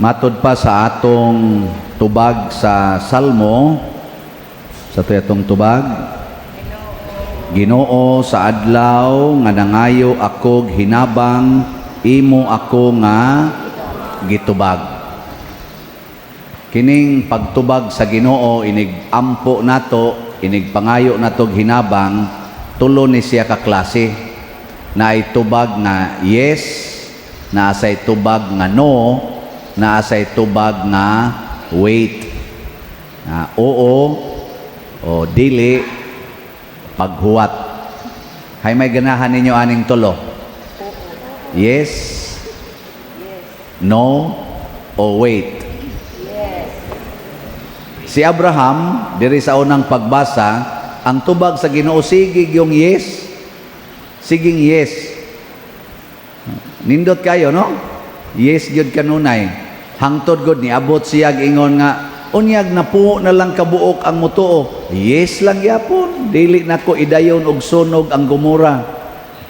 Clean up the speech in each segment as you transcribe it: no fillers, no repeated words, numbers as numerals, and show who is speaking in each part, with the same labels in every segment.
Speaker 1: Matod pa sa atong tubag sa Salmo, sa atong tubag, "Ginoo, sa adlaw nga nangayo akog hinabang, imo ako nga gitubag." Kining pagtubag sa Ginoo inig ampo nato, inig pangayo natog hinabang, tulo ni siya ka klase. Naay tubag nga yes, naa say tubag nga no, naa say tubag nga wait. Na oo o dili, paghuwat. Hay may ganahan ninyo aning tulo? Yes, no, o wait? Si Abraham, diri sa unang pagbasa, ang tubag sa Ginoo sige yung yes. Siging yes. Nindot kayo, no? Yes gyud kanunay. Hangtod gud niabot siya ingon nga unyag 10 na lang kabuok ang mutuo. Yes lang gyapon. Dili nako idayon og sunog ang Gomora.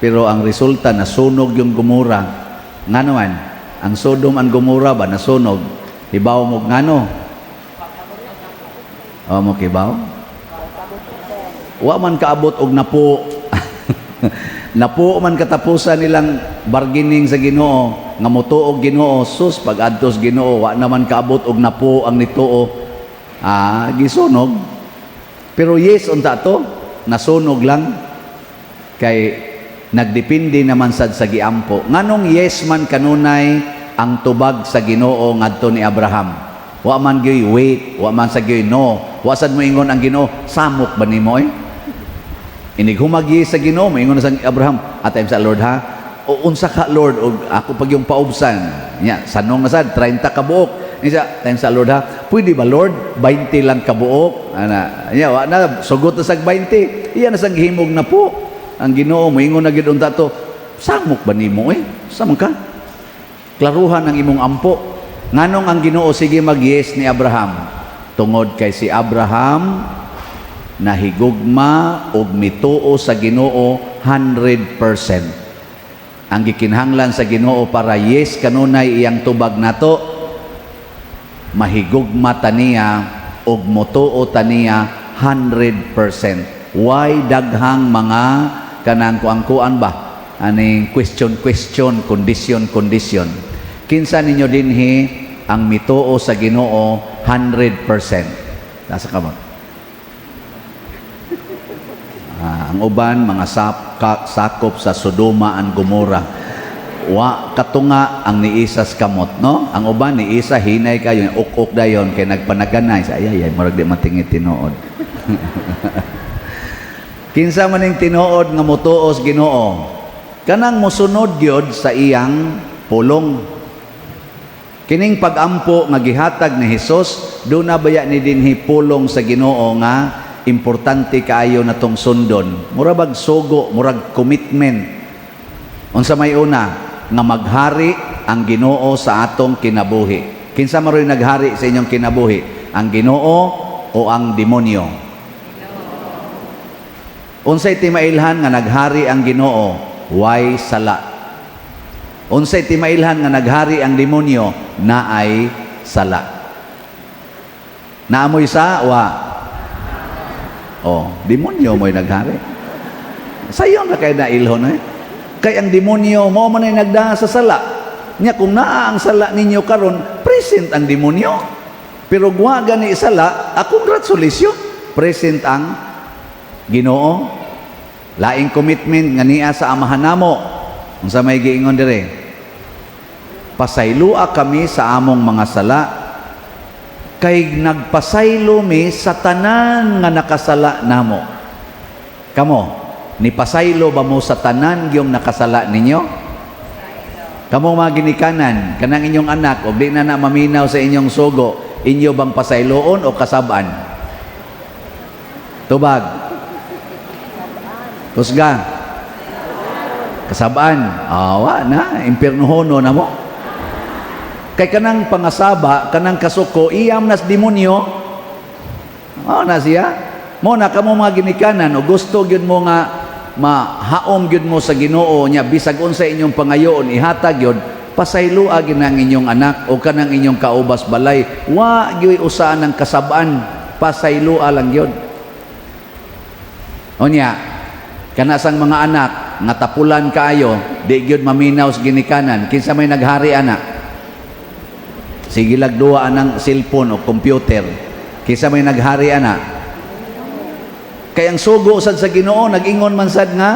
Speaker 1: Pero ang resulta, nasunog yung Gomora. Ngano man? Ang Sodom and Gomora ba nasunog? Hibaw mo ngano? O mo kibaw? Wa man kaabot og 10. 10 man katapusan nilang bargaining sa Ginoo nga motuo og Ginoo. Sus, pag adtos Ginoo, wa naman kaabot og 10 ang nituo. Ah, gisunog. Pero yes unta to, nasunog lang kay nagdepende naman sad sa giampo. Nganong yes man kanunay ang tubag sa Ginoo ngadto ni Abraham? Wa man gyoy wait, wa man sa gyoy no. Wa sad mo ingon ang Ginoo, "Samok ba nimo eh?" Inig humagi sa Ginoo, moingon na sa Abraham, "At time sa Lord ha. O unsa ka, Lord, og ako pag yung paubsan." Nya, sanong na sad 30 ka buok. Niya, "Time sa Lord ha. Pwede ba, Lord, 20 lang ka buok?" Ana, nya wa na sugot na sag 20. Iya na sang gihimog 10. Ang Ginoo moingon na gyud unta to, "Samok ba nimo eh? Samok ka? Klaruhan ang imong ampo." Nganong ang Ginoo sige mag-yes ni Abraham? Tungod kay si Abraham nahigugma og mituo sa Ginoo 100%. Ang gikinahanglan sa Ginoo para yes kanunay iyang tubag nato, mahigugma ta niya og motuo ta niya 100%. Why daghang mga kanang kuang-kuan ba? Aning question question, condition condition. Kinsa ninyo dinhi ang mituo sa Ginoo 100%? Nasa kamot. Ah, ang uban mga sakop sa Sodoma and Gomora. Wa katunga ang niisas kamot, no? Ang uban niisa hinay kayo, uk-uk dayon kay nagpanaganay sa ay ay murag di matingi tinuod. Kinsa man ning tinuod nga motuos Ginoo? Kanang mosunod gyud sa iyang pulong. Kining pagampo nga gihatag ni Hesus, duna baya ni dinhi pulong sa Ginoo nga importante kaayo natong sundon? Mura bag sugo, murag commitment. Unsa may una? Nga maghari ang Ginoo sa atong kinabuhi. Kinsa maroy naghari sa inyong kinabuhi? Ang Ginoo o ang demonyo? Unsay timailhan nga naghari ang Ginoo? Way sala. Unsay timailhan nga naghari ang demonyo? Naay sala. Naamoy sa wa. Oh, demonyo mo'y naghari. Sayon na kay nailhon eh. Kay ang demonyo mo man ay nagdaa sa sala. Nya kung naa ang sala ninyo karon, present ang demonyo. Pero guwa gani sala, ah, congratulations, present ang Ginoo. Laing commitment nga niya sa Amahan namo. Unsa may giingon dire? "Pasaylua kami sa among mga sala kay nagpasaylo mi sa tanan nga nakasala namo." Kamo, nipasaylo ba mo sa tanan yung nakasala ninyo? Kamo mga ginikanan, kanang inyong anak og di na na maminaw sa inyong sugo, inyo bang pasayloon o kasab-an? Tubag. Kusga. Kasab-an. Awa na, impiernohono na mo. Kay kanang pangasaba, kanang kasuko, iyam nas demonyo. Oh, na siya. Mo na kamo mga ginikanan o gusto gyud mo nga mahaom gyud mo sa Ginoo nya bisag unsa inyong pangayoon ihatag gyud, Pasayloa gyud ang inyong anak o kanang inyong kaubas balay. Wa gyud usaan ng kasab-an, pasayloa lang gyud. Unya, kana sang mga anak nga tapulan kaayo, di gyud maminaw sa ginikanan, kinsa may naghari ana? Sige lag duwa anang cellphone o computer. Kinsa may naghari ana? Kay ang sugo sad sa Ginoo, nag-ingon man sad nga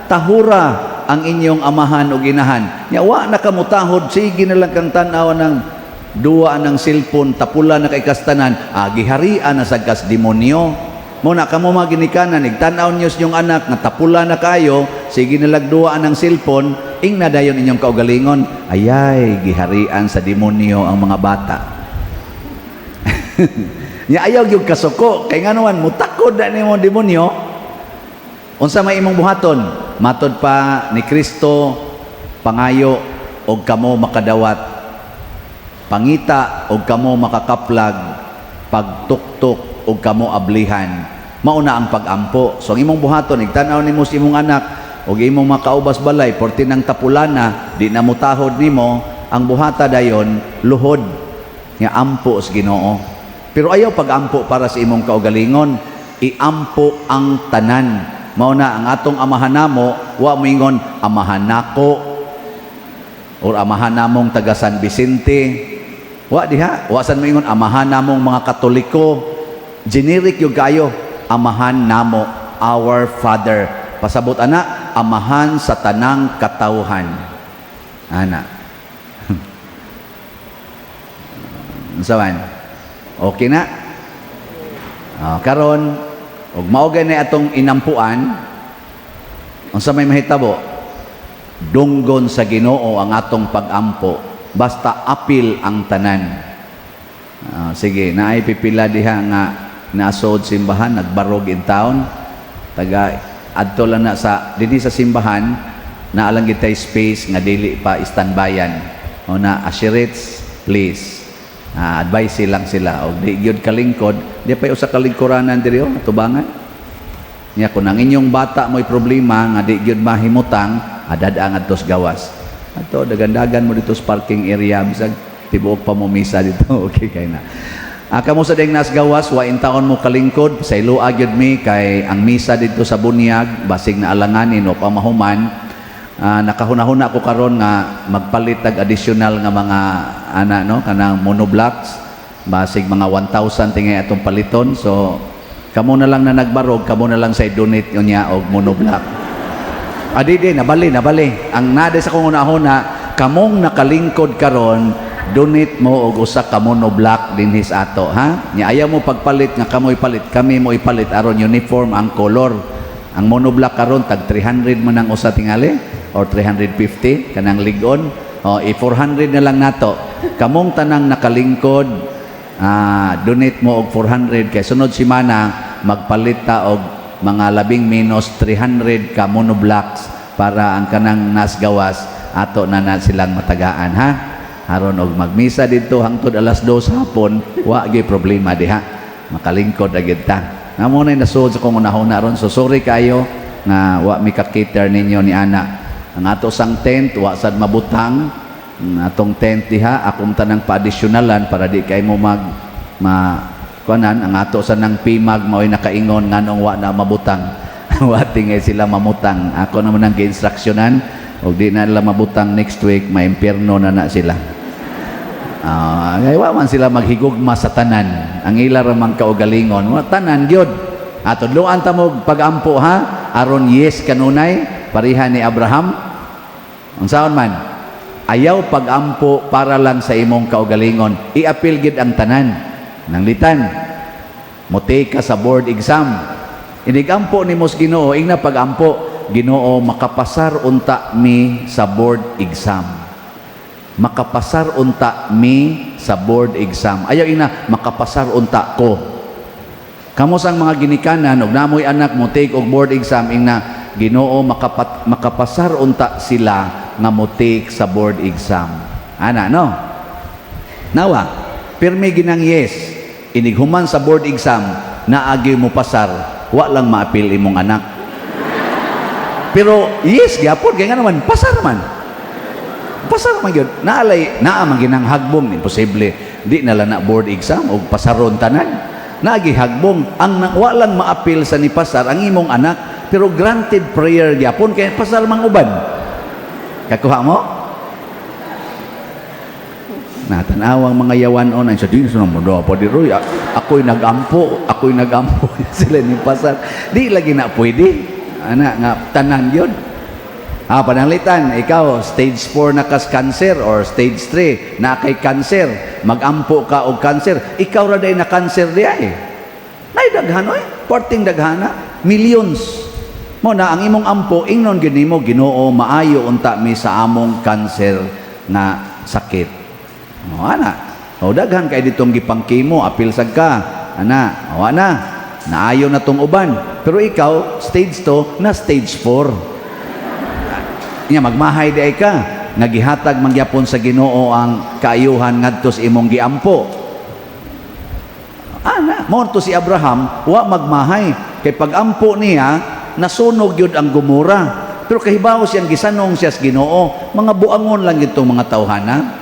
Speaker 1: tahura ang inyong amahan o ginahan. Nya wa na kamutahod, sige na lang kang tan-aw ng duwa ng cellphone, tapula na kay kastanan, ah, giharian na sad kas demonyo. Mo na kamo mga ginikanan, igtan-aw niyo sa inyong anak nga tapula na kayo, sige na lang duwa ng cellphone, ingna dayon inyong kaugalingon, "Ayay, giharian sa demonyo ang mga bata." Nya ayaw gyud kasuko kay ngano man mutakod na nimo demonyo. Unsa may imong buhaton? Matod pa ni Kristo, pangayo og kamo makadawat. Pangita og kamo makakaplag, pagtuktok og kamo ablihan. Mauna ang pag-ampo. So ang imong buhaton, igtan-aw nimo sa imong anak og imong makaubas balay, porti nang tapulana, di na mutahod nimo, ang buhata dayon luhod nga ampo sa Ginoo. Pero ayaw pag-ampo para sa imong kaugalingon, iampo ang tanan. Mao na ang atong Amahan namo, wa moingon Amahan nako or Amahan namong taga San Vicente. Wa diha, wa san moingon Amahan namong mga Katoliko. Generic yung kayo, Amahan namo, our Father. Pasabot ana, Amahan sa tanang katawhan. Ana. Unsa man? Okay na? Ah, karon ug mao gani atong inampuan, unsa may mahitabo? Dunggon sa Ginoo ang atong pag-ampo, basta apil ang tanan. Ah, sige, naay pipila diha nga nasod simbahan, nagbarog in town. Taga adto lang na sa dinhi sa simbahan, naa lang gitay space nga dili pa standbyan. O na usherates, please. Ah, advice lang sila og di gyud kalingkod, di pa usa ka lingkuranan diri oh, tubangan. Nya kung ang inyong bata mo'y problema nga di gyud mahimutang, adad ang adtos gawas. Ato dagandagan mo dito sa parking area, bisag tibuok pa mo misa dito, okay kay na. Ah, kamo sa ding nas gawas, wa taon mo kalingkod, sa ilua gyud mi kay ang misa dito sa bunyag basig na alanganin o pamahuman. Ah, nakahuna-huna ko karon nga magpalit tag additional nga mga ana no, kanang monoblocks, basig mga 1,000 tingay atong paliton. So kamo na lang na nagbarog, kamo na lang sa donate unya og monoblock. Adi di nabali, nabali. Ang nade sa kong una-huna, kamong nakalingkod karon, donate mo og usa ka monoblock dinhi sa ato, ha? Nya ayaw mo pagpalit nga kamo ipalit, kami mo ipalit aron uniform ang color. Ang monoblock karon tag 300 man ang usa tingali or 350 kanang ligon. O i 400 na lang nato. Kamong tanang nakalingkod, ah, donate mo og 400 kay sunod semana magpalit ta og mga labing menos 300 ka monoblocks para ang kanang nasgawas ato na na silang matagaan, ha, aron og magmisa didto hangtod alas 2 hapon, wa gyud problema diha, makalingkod agad ta. Nga mo na nasuod sa kong unahuna ron. So sorry kayo nga wa mi ka-cater ninyo ni ana. Ang ato sang tent wa sad mabutang. Ang atong tent diha akong tanang pa-additionalan para di kay mo mag ma kuanan. Ang ato sa nang pimag mao'y nakaingon nganong wa na mabutang. Wa tingay sila mamutang. Ako naman ang gi-instructionan og di na nila mabutang next week, maimpierno na na sila. Ah, kay wa man sila maghigugma sa tanan. Ang ila ra man kaugalingon, wa tanan gyud. Ato tudloan ta mo pag-ampo, ha, aron yes kanunay pareha ni Abraham. Unsaon man? Ayaw pag-ampo para lang sa imong kaugalingon. I-apil gid ang tanan. Nanglitan. Mo-take ka sa board exam. Inigampo ni mos Ginoo, ingna pag-ampo, "Ginoo, makapasar unta mi sa board exam. Makapasar unta mi sa board exam." Ayaw ina, "Makapasar unta ko." Kamo sang mga ginikanan, og namoy anak mo take og board exam, ingna, "Ginoo, makapasar unta sila nga mo take sa board exam." Ana, no? Nawa, pirmi ginang yes. Inighuman sa board exam, naagi mo pasar, wa lang maapil imong anak. Pero yes, gyapon, kaya nga naman, pasar man. Pasar man gyud. Naalay naa man ginang hagbong, imposible. Di na lang na board exam og pasaron tanan. Naagi hagbong ang wa lang maapil sa ni pasar ang imong anak, pero granted prayer gyapon kay pasar mang uban. Kakuha mo? Natanawang mga yawan-on ay sa din sa mundo pa di roy, ako'y nagampo, ako'y nagampo, sila ni pasar. Di lagi na pwede ana nga tanan yun. Ah, pananglitan ikaw stage 4 na kas cancer or stage 3 na kay cancer, magampo ka og cancer, ikaw ra day na cancer di ay nay daghan oy, parting daghana, millions mo na ang imong ampo. Ingnon gyud nimo, "Ginoo, maayo unta mi sa among cancer nga sakit." O, ana. O, daghan kay ditong gipang-chemo, apil sad ka. Ana, o ana. Naayo na tong uban. Pero ikaw, stage 2 na stage 4. Nya magmahay di ay ka. Nagihatag mangyapon sa Ginoo ang kaayuhan ngadto sa imong giampo. Ana, mao to si Abraham, wa magmahay. Kay pag-ampo niya, nasunog yun ang Gomora. Pero kahibaw siyang gisanong siya sa Ginoo, mga buangon lang itong mga tawhana.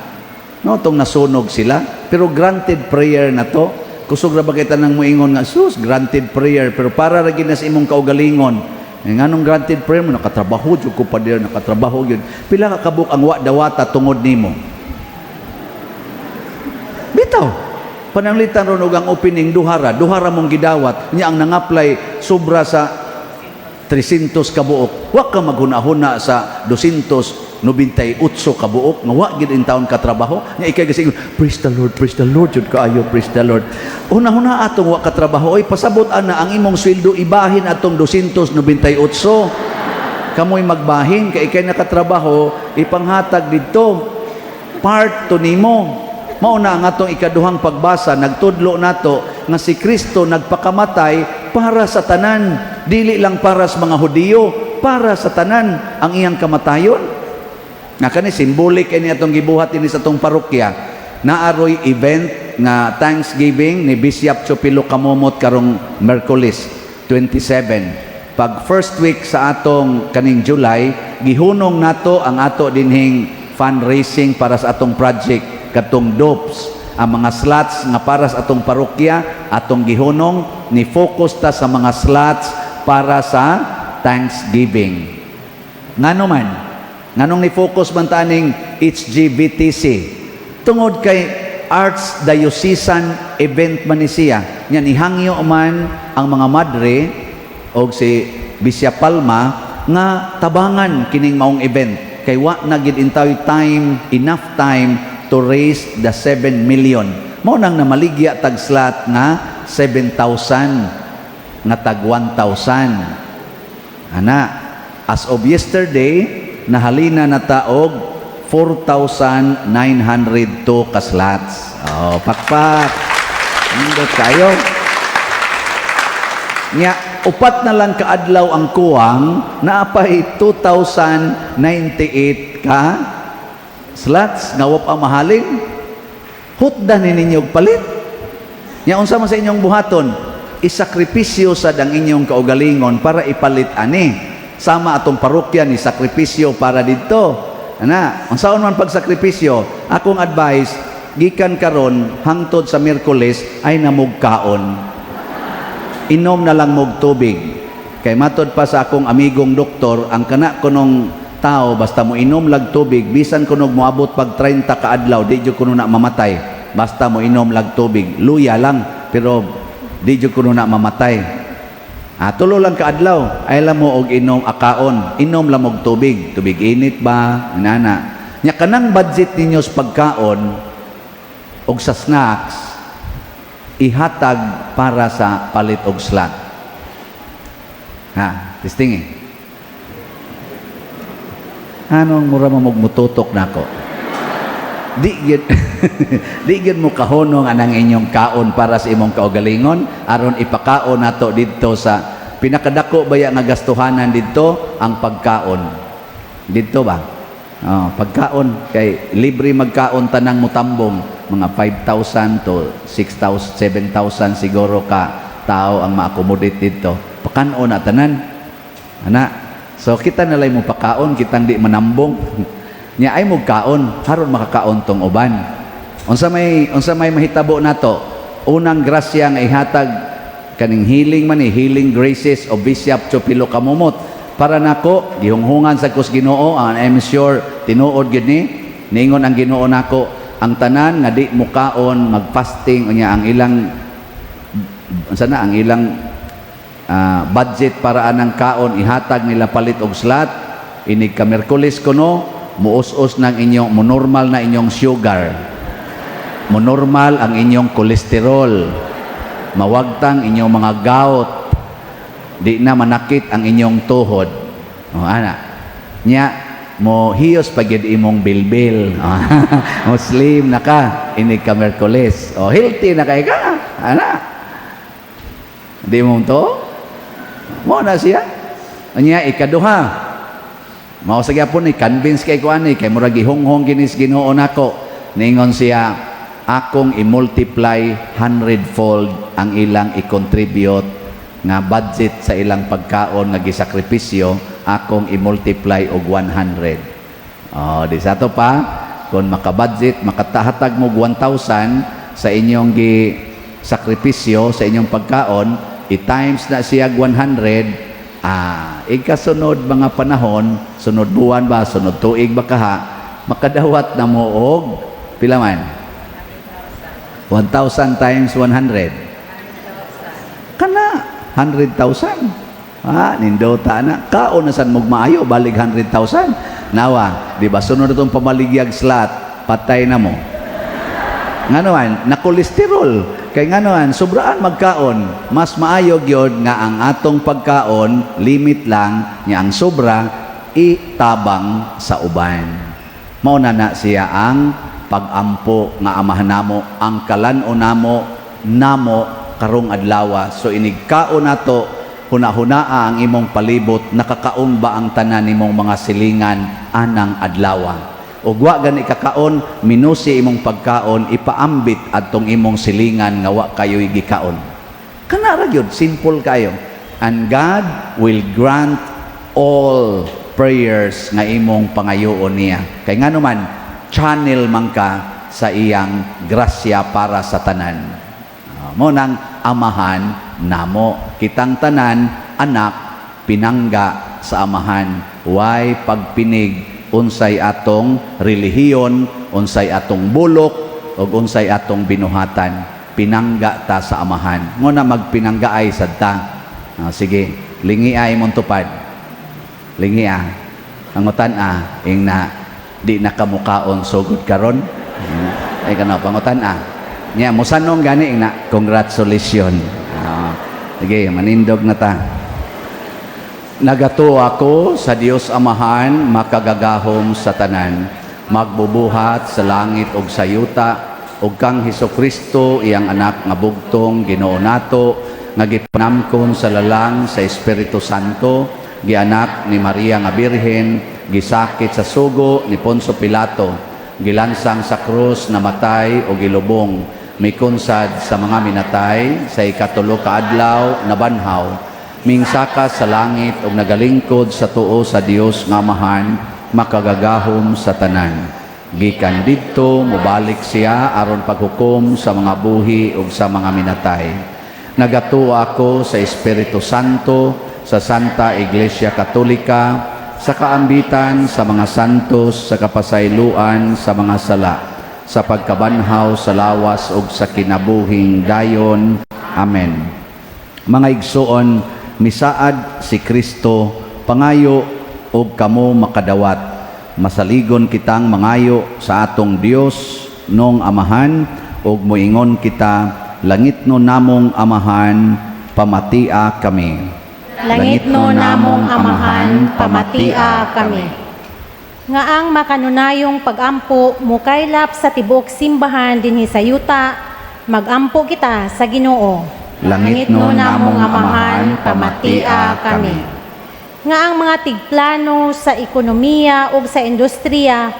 Speaker 1: No, tong nasunog sila. Pero granted prayer na to. Kusog ra ba kita nang moingon nga, "Sus, granted prayer," pero para ra gid na sa imong kaugalingon. Eh, nganong granted prayer mo, nakatrabaho jud ko, pader, nakatrabaho gyud. Pila ka kabuk ang wa dawata tungod nimo? Bitaw. Pananglitan ron og ang opening duhara, duhara mong gidawat, nya ang nang-apply sobra sa 300 kabuok. Wa ka maghuna-huna sa 298 kabuok nga wa gid in taon katrabaho. Nya ikay kasi, "Praise the Lord, praise the Lord jud kaayo, praise the Lord." Huna-huna atong wa katrabaho oy, pasabot ana ang imong sweldo ibahin atong 298. Kamoy magbahin kay ikay nakatrabaho, ipanghatag didto. Part to nimo. Mao na ang atong ikaduhang pagbasa, nagtudlo nato nga si Kristo nagpakamatay para sa tanan, dili lang para sa mga Hudiyo, para sa tanan ang iyang kamatayon. Nga kani symbolic ini atong gibuhat ini sa atong parokya. Naaroy event nga Thanksgiving ni Bishop Chupilo Camomot karong Merkules 27. Pag first week sa atong kaning July, gihunong nato ang ato dinhing fundraising para sa atong project katong dopes, ang mga slots nga para sa atong parokya atong gihunong, ni focus ta sa mga slots para sa Thanksgiving. Ngano man, nganong ni focus man ta aning HGVTC? Tungod kay Archdiocesan event man ni siya. Nya nihangyo man ang mga madre og si Bishop Palma nga tabangan kining maong event kay wa na gid intaw time, enough time to raise the 7 million. Mao nang namaligya tag slot nga 7,000 nga tag 1,000. Ana, as of yesterday, nahalina na ta og 4,902 ka slots. Oh, pakpak. Nindot kayo. Nya, upat na lang kaadlaw ang kuwang, naapay 2,098 ka slots nga wa pa mahalin. Hutda ni ninyo og palit. Nya unsa man sa inyong buhaton? Isakripisyo sad ang inyong kaugalingon para ipalit ani. Sama atong parokya ni sakripisyo para didto. Ana, unsaon man pagsakripisyo? Akong advice, gikan karon hangtod sa Miyerkules ay namugkaon. Inom na lang mog tubig. Kay matod pa sa akong amigong doktor, ang kana kunong tao basta mo inom lag tubig, bisan kunog moabot pag 30 ka adlaw, di jud kuno na mamatay. Basta mo inom lag tubig, luya lang, pero di jud kuno na mamatay. Ah, tulo lang kaadlaw, ay lang mo og inom akaon, inom lang og tubig, tubig init ba, inana. Nya kanang budget ninyo sa pagkaon og sa snacks, ihatag para sa palit og slot. Ha, testing eh. Anong mura mo mututok nako? Di gyud di gyud mo kahunong anang inyong kaon para sa imong kaugalingon aron ipakaon nato didto sa pinakadako baya nga gastuhanan didto, ang pagkaon. Didto ba? Oh, pagkaon kay libre magkaon tanang mutambong, mga 5,000 to 6,000, 7,000 siguro ka tao ang ma-accommodate didto. Pakanon na tanan. Ana. So kita na lang mo pakaon, kitang di manambong. Nya ay mo kaon, haron makakaon tong uban. Unsa may mahitabo nato? Unang grasya nga ihatag kaning healing man ni, healing graces of Bishop Chupilo Kamumot. Para nako, gihunghungan sa kus Ginoo, and I'm sure tinuod gyud ni. Ningon ang Ginoo nako, ang tanan nga di mukaon, magfasting, unya ang ilang, unsa na ang ilang budget para anang kaon, ihatag nila palit og slot inig ka Miyerkules kuno, muus-us ng inyong, mo normal na inyong sugar, mo normal ang inyong kolesterol, mawagtang inyong mga gout, di na manakit ang inyong tuhod. O ana nya, mo hiyos pa gyud imong bilbil, muslim na ka inig ka Miyerkules. O healthy na kay ka ana, di mo to mo na siya. Anya ikaduha, mao sa gyapon ni convince kay ko ani, kay murag gihunghong ginis Ginoo nako. Ningon siya, akong i-multiply hundredfold ang ilang i-contribute nga budget sa ilang pagkaon nga gisakripisyo, akong i-multiply og 100. Oh, di sa to pa, kung makabudget, makatahatag mo og 1,000 sa inyong gi sakripisyo sa inyong pagkaon, i-times na siya 100, ikasunod mga panahon, sunod buwan ba, sunod tuig ba kaha, makadawat na mo og pila man? 1,000 times 100. Kana 100,000. Nindota na. Kaon na san mog maayo, balig 100,000. Nawa, di ba? Sunod na itong pamaligyag slot, patay na mo. Ngano man, na kolesterol. Kay ngano man, sobraan magkaon. Mas maayo gyud nga ang atong pagkaon, limit lang, nya ang sobra, itabang sa uban. Mao na na siya ang pagampo nga Amahan namo, ang kalan-on namo namo karong adlaw. So inig kaon nato, huna-hunaa ang imong palibot, nakakaon ba ang tanan nimong mga silingan anang adlaw? Ug wa gani kakaon, minusi imong pagkaon, ipaambit adtong imong silingan nga wa kayo'y gikaon. Kana ra gyud, simple kayo. And God will grant all prayers nga imong pangayoon niya. Kay ngano man, channel man ka sa iyang grasya para sa tanan. Mo nang Amahan namo. Kitang tanan anak, pinangga sa Amahan. Way pagpinig unsay atong relihiyon, unsay atong bulok, ug unsay atong binuhatan. Pinangga ta sa Amahan. Ngo na magpinangga ay sad ta. Sige, lingi ay imong tupad. Lingi ah. Pangutan ah, ing na di na kamukaon sugod karon. Ay kana pangutan ah. Nya mosanong gani, ing na congratulations. Sige, manindog na ta. Nagatuo ako sa Dios Amahan, makagagahom sa tanan, magbubuhat sa langit ug sa yuta, ug kang Hesus Kristo, iyang anak nga bugtong Ginoo nato, nga gipanamkon sa lalang sa Espiritu Santo, gianak ni Maria nga Birhen, gisakit sa sugo ni Poncio Pilato, gilansang sa krus, namatay o gilubong, mikunsad sa mga minatay, sa ikatulo ka adlaw nabanhaw, mingsaka sa langit ug nagalingkod sa tuo sa Dios nga Amahan, makagagahom sa tanan. Gikan didto mobalik siya aron paghukom sa mga buhi ug sa mga minatay. Nagatuo ako sa Espiritu Santo, sa Santa Iglesia Katolika, sa kaambitan sa mga santos, sa kapasayloan sa mga sala, sa pagkabanhaw sa lawas ug sa kinabuhing dayon. Amen. Mga igsuon, misaad si Kristo, pangayo og kamo makadawat. Masaligon kitang mangayo sa atong Dios nong Amahan ug moingon kita, Langitno namong Amahan, pamatia kami.
Speaker 2: Langitno namong Amahan, pamatia kami. Nga ang makanunayong pagampo mukaylap sa tibuok simbahan dinhi sa yuta, magampo kita sa Ginoo.
Speaker 1: Langitno namong Amahan, pamatia kami.
Speaker 2: Nga ang mga tigplano sa ekonomiya ug sa industriya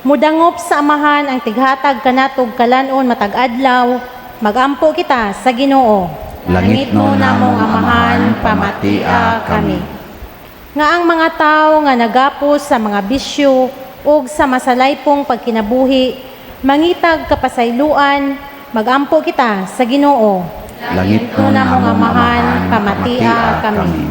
Speaker 2: mudangop sa Amahan ang tighatag kanatog kalan-on matag adlaw, magampo kita sa Ginoo.
Speaker 1: Langitno namong Amahan, pamatia kami.
Speaker 2: Nga ang mga tao nga nagapos sa mga bisyo ug sa masalaypong pagkinabuhi, mangitag kapasayloan, magampo kita sa Ginoo.
Speaker 1: Langitnon
Speaker 2: namong
Speaker 1: namong
Speaker 2: Amahan,
Speaker 1: Amahan,
Speaker 2: pamatia
Speaker 1: pamatia
Speaker 2: kami.
Speaker 1: kami.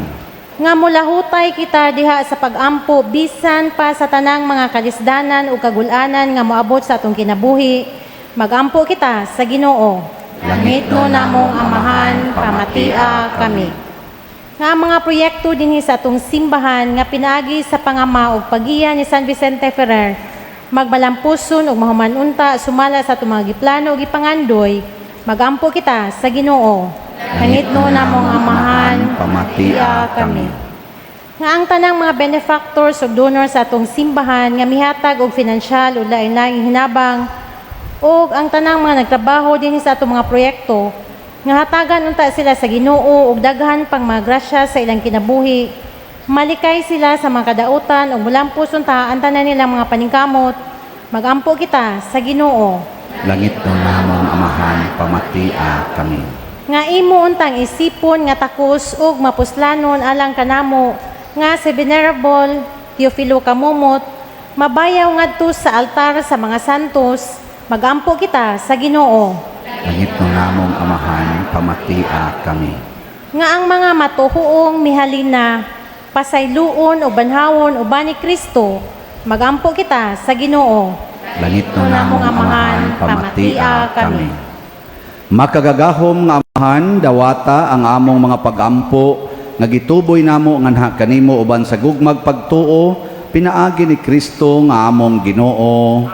Speaker 2: Nga mulahutay kita diha sa pagampo bisan pa sa tanang mga kalisdanan ug kagulanan nga moabot sa atong kinabuhi, magampo kita sa Ginoo.
Speaker 1: Langitnon namong Amahan, pamatia kami.
Speaker 2: Nga ang mga proyekto dinhi sa atong simbahan nga pinaagi sa pangama ug pagiya ni San Vicente Ferrer magbalampuson ug mahuman unta sumala sa atong mga giplano ug gipangandoy, magampo kita sa Ginoo. Langitnon namong Amahan,
Speaker 1: pamatia kami.
Speaker 2: Nga ang tanang mga benefactors ug donors sa atong simbahan nga mihatag og finansyal ug lain-laing hinabang ug ang tanang mga nagtrabaho dinhi sa atong mga proyekto, nga hatagan unta sila sa Ginoo og daghan pang mga grasya sa ilang kinabuhi, malikay sila sa mga kadautan ug mulampos unta ang tanan nilang mga paningkamot, magampo kita sa Ginoo.
Speaker 1: Langitnon namong Amahan, pamatia kami.
Speaker 2: Nga imo untang isipon nga takos ug mapuslanon alang kanamo nga si Venerable Teofilo Camomot mabayaw ngadto sa altar sa mga santos, magampo kita sa Ginoo.
Speaker 1: Langitnon namong Amahan, pamatia kami.
Speaker 2: Nga ang mga matuhuong mihalina pasayloon o banhawon uban ni Kristo, magampo kita sa Ginoo.
Speaker 1: Langitnon
Speaker 2: namong
Speaker 1: namong
Speaker 2: Amahan,
Speaker 1: Amahan,
Speaker 2: pamatia
Speaker 1: pamatia
Speaker 2: kami.
Speaker 1: kami. Makagagahom nga Amahan, dawata ang among mga pagampo nga gituboy namo nganha kanimo uban sa gugmag pagtuo pinaagi ni Kristo nga among Ginoo.